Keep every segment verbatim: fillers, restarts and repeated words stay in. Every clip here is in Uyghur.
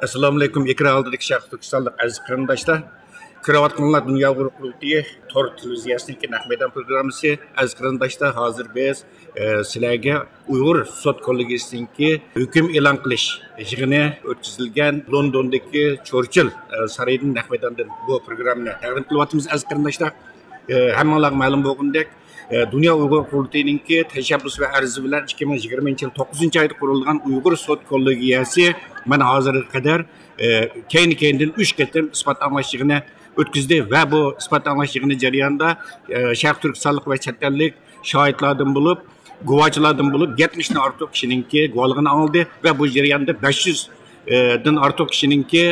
ئەسسالامۇئەلەيكۇم، ئېكران ئالدىدىكى شەرقىي تۈركىستانلىق ئەزىز قېرىنداشلار. كۆرۈۋاتقىنىڭلار دۇنيا ئۇيغۇر قۇرۇلتىيى تور تېلېۋىزىيەسىنىڭكى نەق مەيدان پروگراممىسى. ئەزىز قېرىنداشلار، ھازىر بىز، ئە، سىلەرگە ئۇيغۇر سوت كوللېگىيىسىنىڭكى ھۆكۈم ئېلان قىلىش يىغىنى ئۆتكۈزۈلگەن لوندوندىكى چورچىل، ئە، سارىيىدىن نەق مەيداندىن بۇ پروگراممىنى تەقدىم قىلىۋاتىمىز، ئەزىز قېرىنداشلار. ئە، ھەممىڭلارغا مەلۇم بولغىنىدەك، ئە، دۇنيا ئۇيغۇر قۇرۇلتىيىنىڭكى تەشەببۇس ۋە ئەرزى بىلەن ئىككى مىڭ يىگىرمىنچى يىل توققۇزىنچى ئايدا قۇرۇلغان ئۇيغۇر سوت كوللېگىيەسى مانا ھازىرغا قەدەر، ئە، كەينى-كەينىدىن ئۈچ قېتىم ئىسپات ئاڭلاش يىغىنى ئۆتكۈزدى ۋە بۇ ئىسپات ئاڭلاش يىغىنى جەريانىدا، ئە، شەرقىي تۈركىستانلىق ۋە چەت ئەللىك شاھىتلاردىن بولۇپ، گۇۋاچىلاردىن بولۇپ يەتمىشتىن ئارتۇق كىشىنىڭكى گۇۋاھلىقىنى ئاڭلىدى ۋە بۇ جەرياندا بەش يۈز دىن ئارتۇق كىشىنىڭكى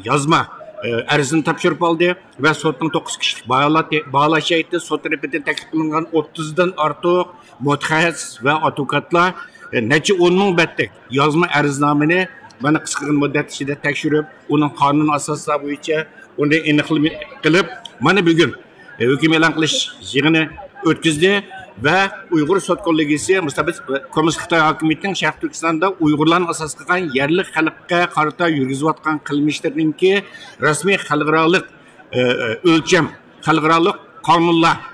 يازما، ئە، ئەرزىنى تاپشۇرۇپ ئالدى ۋە سوتنىڭ توققۇز كىشىلىك باھالا-، باھالاش ھەيئىتى سوت تەرىپىدىن تەكلىپ قىلىنغان ئوتتۇزدىن ئارتۇق مۇتەخەسسىس ۋە ئادۋوكاتلار، ئە، نەچچە ئون مىڭ بەتلىك يازما ئەرزنامىنى مانا قىسقىغىنە مۇددەت ئىچىدە تەكشۈرۈپ، ئۇنىڭ قانۇن ئاساسلار بويىچە ئۇنى ئېنىقلىما قىلىپ، مانا بۈگۈن ھۆكۈم ئېلان قىلىش يىغىنى ئۆتكۈزدى ۋە ئۇيغۇر سوت كوللېگىيىسى مۇستەبىت كوممۇنىست خىتاي ھاكىمىيىتىنىڭ شەرقىي تۈركىستاندا ئۇيغۇرلارنى ئاساس قىلغان يەرلىك خەلققە قارىتا يۈرگۈزۈۋاتقان قىلمىشلىرىنىڭكى رەسمىي خەلقئارالىق، ئۆلچەم، خەلقئارالىق قانۇنلار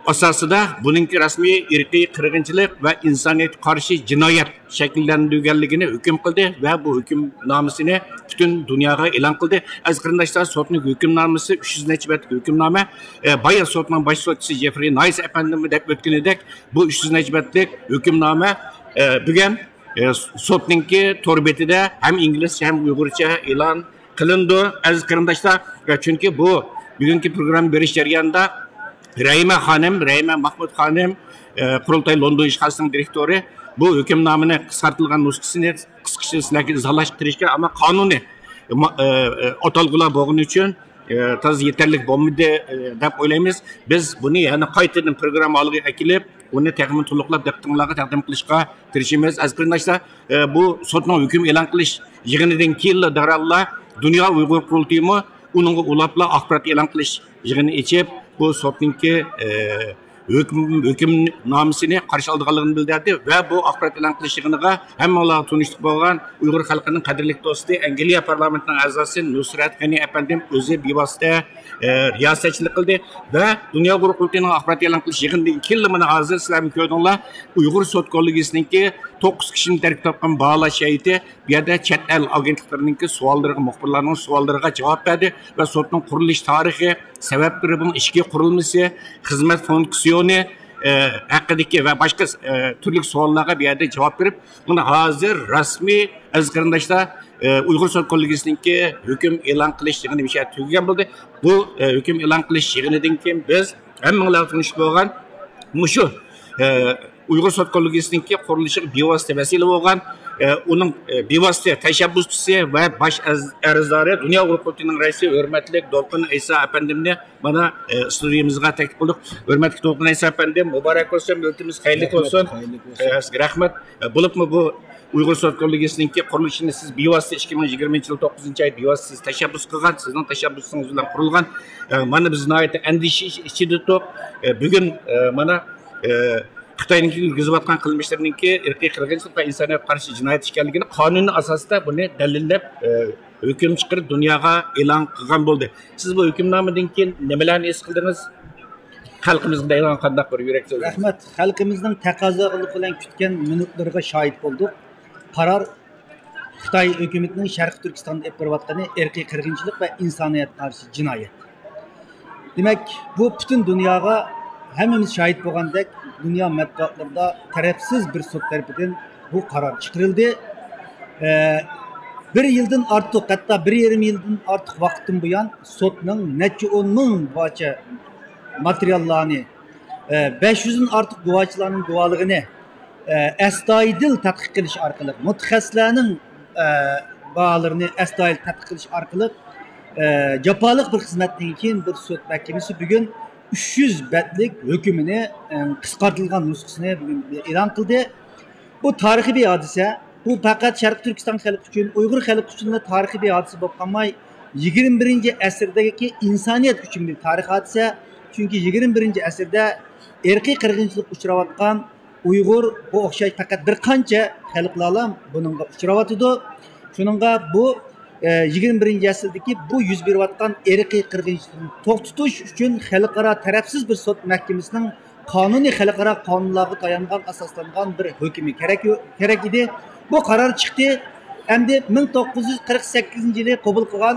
ئاساسىدا بۇنىڭكى رەسمىي ئىرقىي قىرغىنچىلىق ۋە ئىنسانىيەتكە قارشى جىنايەت شەكىللەندۈرگەنلىكىنى ھۆكۈم قىلدى ۋە بۇ ھۆكۈمنامىسىنى پۈتۈن دۇنياغا ئېلان قىلدى. ئەزىز قېرىنداشلار، سوتنىڭ ھۆكۈمنامىسى ئۈچ يۈز نەچچە بەتلىك ھۆكۈمنامە. ئە، بايا سوتنىڭ باش سوتچىسى جېفرى نايس ئەپەندىمۇ دەپ ئۆتكىنىدەك، بۇ ئۈچ يۈز نەچچە بەتلىك ھۆكۈمنامە، ئە، بۈگۈن، ئە، سوتنىڭكى تور بېتىدە ھەم ئىنگلىزچە ھەم ئۇيغۇرچە ئېلان قىلىنىدۇ، ئەزىز قېرىنداشلار. ئە، چۈنكى بۇ بۈگۈنكى پروگرامما بېرىش جەريانىدا رەھىمە خانىم، رەھىمە ماھمۇت خانىم، ئە، قۇرۇلتاي لوندون ئىشخانىسىنىڭ دىرېكتورى، بۇ ھۆكۈمنامىنى قىسقارتىلغان نۇسخىسىنى قىسقىچە سىلەرگە ئىزاھلاشقا تىرىشكەن، ئەمما قانۇنىي ما-، ئە، ئە، ئاتالغۇلار بولغىنى ئۈچۈن، ئە، تازا يېتەرلىك بولمىدى، ئە، دەپ ئويلايمىز. بىز بۇنى يەنە قايتىدىن پروگرامما ھالىغا ئەكېلىپ، ئۇنى تېخىمۇ تولۇقلاپ دىققىتىڭلارغا تەقدىم قىلىشقا تىرىشىمىز. ئەزىز قېرىنداشلار، ئە، بۇ سوتنىڭ ھۆكۈم ئېلان قىلىش يىغىنىدىن كېيىنلا دەرھاللا دۇنيا ئۇيغۇر قۇرۇلتىيىمۇ ئۇنىڭغا ئۇلاپلا ئاخبارات ئېلان قىلىش يىغىنى ئېچىپ، بۇ سوتنىڭكى، ئە، ھۆكۈم-، ھۆكۈمنامىسىنى قارشى ئالىدىغانلىقىنى بىلدۈردى ۋە بۇ ئاخبارات ئېلان قىلىش يىغىنىغا ھەممىڭلارغا تونۇشلۇق بولغان ئۇيغۇر خەلقىنىڭ قەدىرلىك دوستى، ئەنگلىيە پارلامېنتىنىڭ ئەزاسى نۇسرەت غېنى ئەپەندىم ئۆزى بىۋاسىتە، ئە، رىياسەتچىلىك قىلدى ۋە دۇنيا ئۇيغۇر قۇرۇلتىيىنىڭ ئاخبارات ئېلان قىلىش يىغىنىدىن كېيىنلا مانا ھازىر سىلەرمۇ كۆردۈڭلار، ئۇيغۇر سوت كوللېگىيىسىنىڭكى توققۇز كىشىنى تەركىب تاپقان باھالاش ھەيئىتى بۇ يەردە چەت ئەل ئاگېنتلىقلىرىنىڭكى سوئاللىرىغا، مۇخبىرلارنىڭ سوئاللىرىغا جاۋاب بەردى ۋە سوتنىڭ قۇرۇلۇش تارىخى، سەۋەبلىرى، بۇنىڭ ئىچكى قۇرۇلمىسى، خىزمەت فۇنكسىيونى، ئە، ھەققىدىكى ۋە باشقا، ئە، تۈرلۈك سوئاللارغا بۇ يەردە جاۋاب بېرىپ، مانا ھازىر رەسمىي، ئەزىز قېرىنداشلار، ئە، ئۇيغۇر سوت كوللېگىيىسىنىڭكى ھۆكۈم ئېلان قىلىش يىغىنى مۇشۇ يەردە تۈگىگەن بولدى. بۇ، ئە، ھۆكۈم ئېلان قىلىش يىغىنىدىن كېيىن بىز ھەممىڭلار تونۇشلۇق بولغان مۇشۇ، ئە، ئۇيغۇر سوت كوللېگىيىسىنىڭكى قۇرۇلۇشىغا بىۋاسىتە ۋەسىلە بولغان، ئە، ئۇنىڭ، ئە، بىۋاسىتە تەشەببۇسچىسى ۋە باش ئەز-، ئەرزدارى، دۇنيا ئۇيغۇر قۇرۇلتىيىنىڭ رەئىسى ھۆرمەتلىك دولقۇن ئەيسا ئەپەندىمنى مانا، ئە، ئىستۇدىيىمىزغا تەكلىپ قىلدۇق. ھۆرمەتلىك دولقۇن ئەيسا ئەپەندىم، مۇبارەك بولسۇن، مىللىتىمىز خەيرلىك بولسۇن. خەيرلىك بولسۇن. ئە، سىزگە رەھمەت. ئە، بولۇپمۇ بۇ ئۇيغۇر سوت كوللېگىيىسىنىڭكى قۇرۇلۇشىنى سىز بىۋاسىتە ئىككى مىڭ يىگىرمىنچى يىل توققۇزىنچى ئاي بىۋاسىتە سىز تەشەببۇس قىلغان، سىزنىڭ تەشەببۇسىڭىز بىلەن قۇرۇلغان. ئە، مانا بىز ناھايىتى ئەندىشە ئىچىدە تۇرۇپ، ئە، بۈگۈن، ئە، مانا، ئە، خىتاينىڭكى يۈرگۈزۈۋاتقان قىلمىشلىرىنىڭكى ئىرقىي قىرغىنچىلىق ۋە ئىنسانىيەتكە قارشى جىنايەت ئىكەنلىكىنى قانۇنىي ئاساستا بۇنى دەلىللەپ، ئە، ھۆكۈم چىقىرىپ دۇنياغا ئېلان قىلغان بولدى. سىز بۇ ھۆكۈمنامىدىن كېيىن نېمىلەرنى ھېس قىلدىڭىز؟ خەلقىمىزگە دەيدىغان قانداق بىر يۈرەك سۆزى؟ رەھمەت. خەلقىمىزنىڭ تەقەززالىق بىلەن كۈتكەن مىنۇتلىرىغا شاھىت بولدۇق. قارار خىتاي ھۆكۈمىتىنىڭ شەرقىي تۈركىستاندا ئېلىپ بېرىۋاتقىنى ئىرقىي قىرغىنچىلىق ۋە ئىنسانىيەتكە قارشى جىنايەت. دېمەك، بۇ پۈتۈن دۇنياغا ھەممىمىز شاھىت بولغاندەك، دۇنيا مەتبۇئاتلىرىدا تەرەپسىز بىر سوت تەرىپىدىن بۇ قارار چىقىرىلدى. ئە، بىر يىلدىن ئارتۇق، ھەتتا بىر يېرىم يىلدىن ئارتۇق ۋاقىتتىن بۇيان سوتنىڭ نەچچە ئون مىڭ بارچە ماتېرىياللارنى، ئە، بەش يۈزدىن ئارتۇق گۇۋاچىلارنىڭ گۇۋاھلىقىنى، ئە، ئەستايىدىل تەتقىق قىلىش ئارقىلىق، مۇتەخەسسىسلەرنىڭ، ئە، باھالىرىنى ئەستايىدىل تەتقىق قىلىش ئارقىلىق، ئە، جاپالىق بىر خىزمەتتىن كېيىن بىر سوت مەھكىمىسى بۈگۈن ئۈچ يۈز بەتلىك ھۆكۈمىنى، ئە، قىسقارتىلغان نۇسخىسىنى بۈگۈن ئېلان قىلدى. بۇ تارىخىي بىر ھادىسە. بۇ پەقەت شەرقىي تۈركىستان خەلقى ئۈچۈن، ئۇيغۇر خەلقى ئۈچۈنلا تارىخىي بىر ھادىسە بولۇپ قالماي، يىگىرمە بىرىنچى ئەسىردىكى ئىنسانىيەت ئۈچۈن بىر تارىخىي ھادىسە. چۈنكى يىگىرمە بىرىنچى ئەسىردە ئىرقىي قىرغىنچىلىققا ئۇچراۋاتقان ئۇيغۇرغا ئوخشاش پەقەت بىر قانچە خەلقلەرلا بۇنىڭغا ئۇچراۋاتىدۇ. شۇنىڭغا بۇ يىگىرمە بىرىنچى ئەسىردىكى بۇ يۈز بېرىۋاتقان ئىرقىي قىرغىنچىلىقنى توختىتىش ئۈچۈن خەلقئارا تەرەپسىز بىر سوت مەھكىمىسىنىڭ قانۇنىي خەلقئارا قانۇنلارغا تايانغان، ئاساسلانغان بىر ھۆكمى كېرەك، كېرەك ئىدى. بۇ قارار چىقتى. ئەمدى مىڭ توققۇز يۈز قىرىق سەككىزىنچى يىلى قوبۇل قىلغان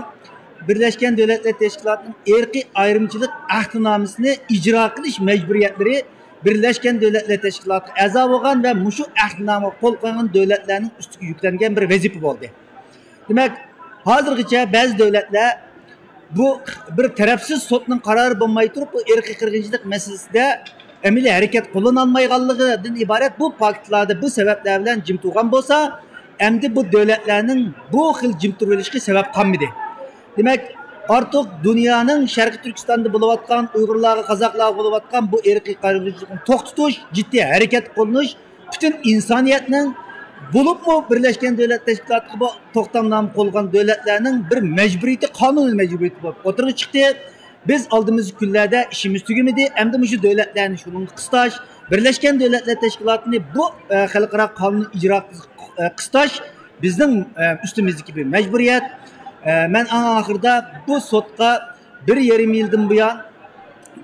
بىرلەشكەن دۆلەتلەر تەشكىلاتىنىڭ ئىرقىي ئايرىمچىلىق ئەھدىنامىسىنى ئىجرا قىلىش مەجبۇرىيەتلىرى بىرلەشكەن دۆلەتلەر تەشكىلاتىغا ئەزا بولغان ۋە مۇشۇ ئەھدىنامىغا قول قويغان دۆلەتلەرنىڭ ئۈستىگە يۈكلەنگەن بىر ۋەزىپە بولدى. دېمەك، ھازىرغىچە بەزى دۆلەتلەر بۇ بىر تەرەپسىز سوتنىڭ قارارى بولماي تۇرۇپ، بۇ ئىرقىي قىرغىنچىلىق مەسىلىسىدە ئەمەلىي ھەرىكەت قوللىنالمايدىغانلىقىدىن ئىبارەت بۇ پاكىتلاردا بۇ سەۋەبلەر بىلەن جىم تۇرغان بولسا، ئەمدى بۇ دۆلەتلەرنىڭ بۇ خىل جىم تۇرۇۋېلىشىغا سەۋەب قالمىدى. دېمەك، ئارتۇق دۇنيانىڭ شەرقىي تۈركىستاندا بولۇۋاتقان، ئۇيغۇرلارغا، قازاقلارغا بولۇۋاتقان بۇ ئىرقىي قىرغىنچىلىقنى توختىتىش، جىددىي ھەرىكەت قوللىنىش پۈتۈن ئىنسانىيەتنىڭ، بولۇپمۇ بىرلەشكەن دۆلەت تەشكىلاتىغا بۇ توختامنامە قوللىغان دۆلەتلەرنىڭ بىر مەجبۇرىيىتى، قانۇنىي مەجبۇرىيىتى بولۇپ ئوتتۇرىغا چىقتى. بىز ئالدىمىزدىكى كۈنلەردە ئىشىمىز تۈگىمىدى، ئەمدى مۇشۇ دۆلەتلەرنى شۇنىڭغا قىستاش، بىرلەشكەن دۆلەتلەر تەشكىلاتىنى بۇ، ئە، خەلقئارا قانۇننى ئىجرا، ئە، قىستاش بىزنىڭ، ئە، ئۈستىمىزدىكى بىر مەجبۇرىيەت. ئە، مەن ئەڭ ئاخىرىدا بۇ سوتقا بىر يېرىم يىلدىن بۇيان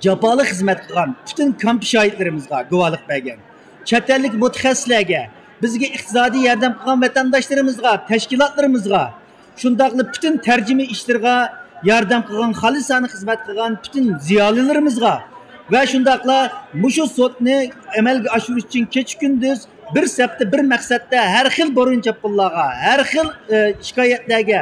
جاپالىق خىزمەت قىلغان پۈتۈن كامپ شاھىتلىرىمىزغا گۇۋاھلىق بەرگەن، چەت ئەللىك مۇتەخەسسىسلەرگە، بىزگە ئىقتىسادىي ياردەم قىلغان ۋەتەنداشلىرىمىزغا، تەشكىلاتلىرىمىزغا، شۇنداقلا پۈتۈن تەرجىمە ئىشلىرىغا ياردەم قىلغان، خالىسانە خىزمەت قىلغان پۈتۈن زىيالىيلىرىمىزغا ۋە شۇنداقلا مۇشۇ سوتنى ئەمەلگە ئاشۇرۇش ئۈچۈن كېچە-كۈندۈز بىر سەپتە، بىر مەقسەتتە ھەر خىل بۇرۇن چاپقۇنلارغا، ھەر خىل، ئە، شىكايەتلەرگە،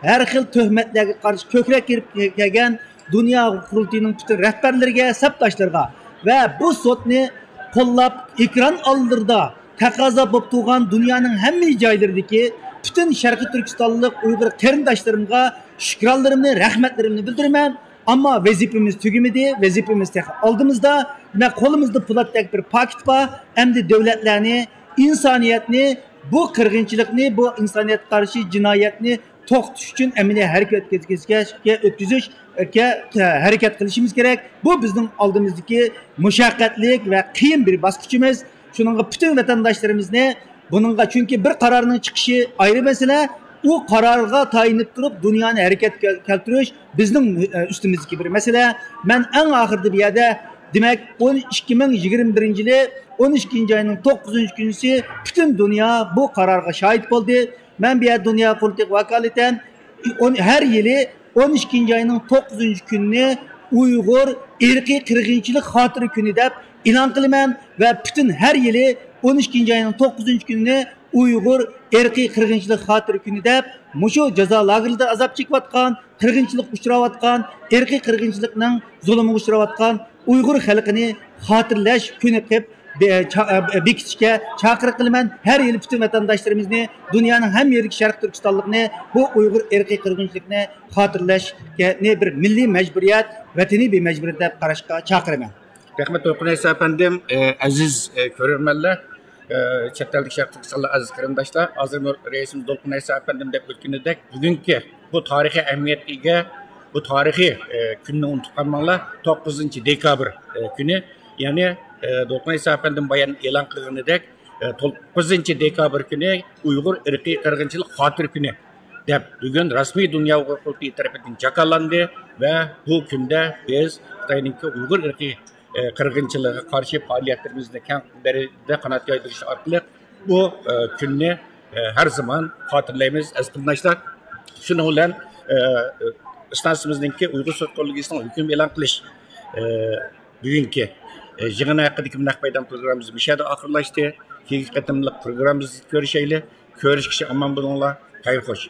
ھەر خىل تۆھمەتلەرگە قارشى كۆكرەك كېرىپ كەلگەن دۇنيا قۇرۇلتىيىنىڭ پۈتۈن رەھبەرلىرىگە، سەپداشلىرىغا ۋە بۇ سوتنى قوللاپ، ئېكران ئالدىدا تەقەززا بولۇپ تۇرغان دۇنيانىڭ ھەممە جايلىرىدىكى پۈتۈن شەرقىي تۈركىستانلىق ئۇيغۇر قېرىنداشلىرىمغا شۈكرانلىرىمنى، رەھمەتلىرىمنى بىلدۈرىمەن. ئەمما ۋەزىپىمىز تۈگىمىدى، ۋەزىپىمىز تېخى ئالدىمىزدا. دېمەك، قولىمىزدا پولاتتەك بىر پاكىت بار. ئەمدى دۆلەتلەرنى، ئىنسانىيەتنى، بۇ قىرغىنچىلىقنى، بۇ ئىنسانىيەتكە قارشى جىنايەتنى توختىتىش ئۈچۈن ئەمەلىي ھەرىكەت ئۆتكۈزۈشكە، ئۆتكۈزۈشكە ھەرىكەت قىلىشىمىز كېرەك. بۇ بىزنىڭ ئالدىمىزدىكى مۇشەققەتلىك ۋە قىيىن بىر باسقۇچىمىز. شۇنىڭغا پۈتۈن ۋەتەنداشلىرىمىزنى بۇنىڭغا، چۈنكى بىر قارارنىڭ چىقىشى ئايرى مەسىلە، ئۇ قارارغا تايىنىپ تۇرۇپ دۇنيانى ھەرىكەتكە كەلتۈرۈش بىزنىڭ، ئە، ئۈستىمىزدىكى بىر مەسىلە. مەن ئەڭ ئاخىرىدا بۇ يەردە، دېمەك، ئون ئىككى مىڭ يىگىرمە بىرىنچى يىلى ئون ئىككىنچى ئاينىڭ توققۇزىنچى كۈنىسى پۈتۈن دۇنيا بۇ قارارغا شاھىت بولدى. مەن بۇ يەردە دۇنيا قۇرۇلتىيىغا ۋاكالىتەن ئون، ھەر يىلى ئون ئىككىنچى ئاينىڭ توققۇزىنچى كۈنىنى ئۇيغۇر ئىرقىي قىرغىنچىلىق خاتىرە كۈنى دەپ ئېلان قىلىمەن ۋە پۈتۈن ھەر يىلى ئون ئىككىنچى ئاينىڭ توققۇزىنچى كۈنىنى ئۇيغۇر ئىرقىي قىرغىنچىلىق خاتىرە كۈنى دەپ، مۇشۇ جازا لاگېرلىرىدا ئازاب چېكىۋاتقان، قىرغىنچىلىققا ئۇچراۋاتقان، ئىرقىي قىرغىنچىلىقنىڭ زۇلۇمىغا ئۇچراۋاتقان ئۇيغۇر خەلقىنى خاتىرىلەش كۈنى قىلىپ بە-، چا-، بېكىتىشكە چاقىرىق قىلىمەن. ھەر يىلى پۈتۈن ۋەتەنداشلىرىمىزنى، دۇنيانىڭ ھەممە يېرىدىكى شەرقىي تۈركىستانلىقنى بۇ ئۇيغۇر ئىرقىي قىرغىنچىلىقنى خاتىرىلەشنى بىر مىللىي مەجبۇرىيەت، ۋەتىنىي بىر مەجبۇرىيەت دەپ قاراشقا چاقىرىمەن. رەھمەت، دولقۇن ئەيسا ئەپەندىم. ئە، ئەزىز، ئە، كۆرۈرمەنلەر، ئە، چەت ئەلدىكى شەرقىي تۈركىستانلىق ئەزىز قېرىنداشلار، ھازىر رەئىسىمىز دولقۇن ئەيسا ئەپەندىم دەپ ئۆتكىنىدەك، بۈگۈنكى بۇ تارىخىي ئەھمىيەتكە ئىگە، بۇ تارىخىي، ئە، كۈننى ئۇنتۇپ قالماڭلار. توققۇزىنچى دېكابىر، ئە، كۈنى، يەنى، ئە، دولقۇن ئەيسا ئەپەندىم بايان ئېلان قىلغىنىدەك، ئە، توققۇزىنچى دېكابىر كۈنى ئۇيغۇر ئىرقىي قىرغىنچىلىق خاتىرە كۈنى دەپ بۈگۈن رەسمىي دۇنيا ئۇيغۇر قۇرۇلتىيى تەرىپىدىن جاكارلاندى ۋە بۇ كۈندە بىز خىتاينىڭكى ئۇيغۇر ئىرقىي، ئە، قىرغىنچىلىقىغا قارشى پائالىيەتلىرىمىزنى كەڭ دائىرىدە قانات يايدۇرۇش ئارقىلىق بۇ، ئە، كۈننى، ئە، ھەر زامان خاتىرىلەيمىز، ئەزىز قېرىنداشلار. شۇنىڭ بىلەن، ئە، ئىستانسىمىزنىڭكى ئۇيغۇر سوت كوللېگىيىسىنىڭ ھۆكۈم ئېلان قىلىش، ئە، بۈگۈنكى، ئە، يىغىنى ھەققىدىكى نەق مەيدان پروگراممىمىز مۇشۇ يەردە ئاخىرلاشتى. كېيىنكى قېتىملىق پروگراممىمىزدا كۆرۈشەيلى. كۆرۈشكىچە ئامان بولۇڭلار. خەير خوش.